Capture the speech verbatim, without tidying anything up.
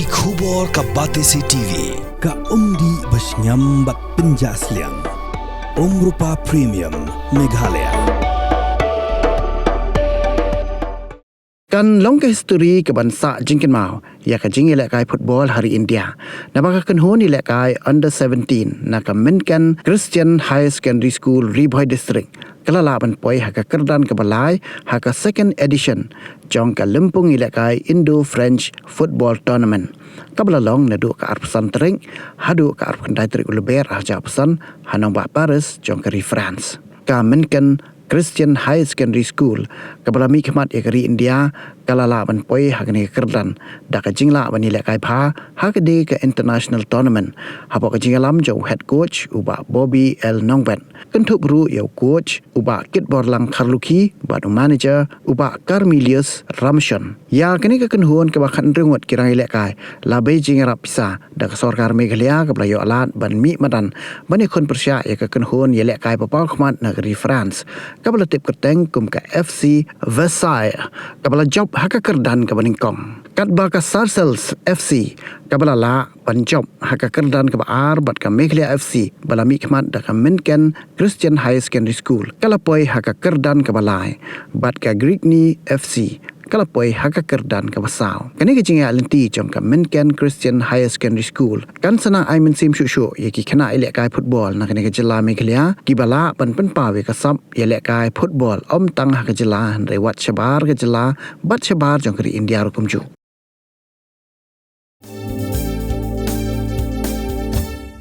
Ki khubor ka Batesi T V, ka umdih ba shngiam bad pynjah sliang. Umrupa Premium, Meghalaya. Kan long ka histori kaban sah jingkynmaw ïa ka jingïalehkai football ha ri India, naba ka kynhun ïalehkai under seventeen na ka Minkan Christian Higher Secondary School, Ri Bhoi District, ka la lah ban poi ha ka kyrdan kaba lai ha ka second edition jong ka lympung ïalehkai Indo-French Football Tournament, kaba la long naduh ka arphew san tarik haduh ka arphew khyndai tarik u Lber arhajar arphew san ha nongbah Paris jong ka ri France. Ka Minkan Christian Higher Secondary School, kaba la mihkhmat ïa ka ri India, ka la lah ban poi ha kane ka kyrdan da ka jinglah ban ïalehkai bha ha kane ka international tournament, hapoh ka jingïalam jong u head coach u Bah Bobby L Nongbet, kynthup ruh ïa u coach u Bah Kitborlang Kharlukhi bad u manager u Bah Carmelius Ramshon. Ïa kane ka kynhun kaba khathynriew ngut ki nongïalehkai la bei jingïarap pisa da ka sorkar Meghalaya, kaba la ïoh lad ban mih madan ban ïakhun pyrshah ïa ka kynhun ïalehkai ba paw khmat na ka ri France, kaba la tip kyrteng kum ka F C Versailles, kaba la jop ha ka kyrdan kaba nyngkong. Katba ka Sarcelles F C, kaba la lah ban jop ha ka kyrdan kaba ar, bad ka Meghalaya F C, ba la mihkhmat da ka Minkan Christian Higher Secondary School, ka la poi ha ka kyrdan kaba lai, bad ka Grigny F C, ka la poi ha ka kyrdan kaba saw. Kane ka jingïaid lynti jong ka Minkan Christian Higher Secondary School kan sa ai mynsiem shuh shuh ïa ki khynnah ïalehkai football na kane ka jylla Meghalaya, kiba lah ban pynpaw ïa ka sap ïalehkai football ym tang ha ka jylla hynrei wat shabar ka jylla bad shabar jong ka ri India ruh kumjuh.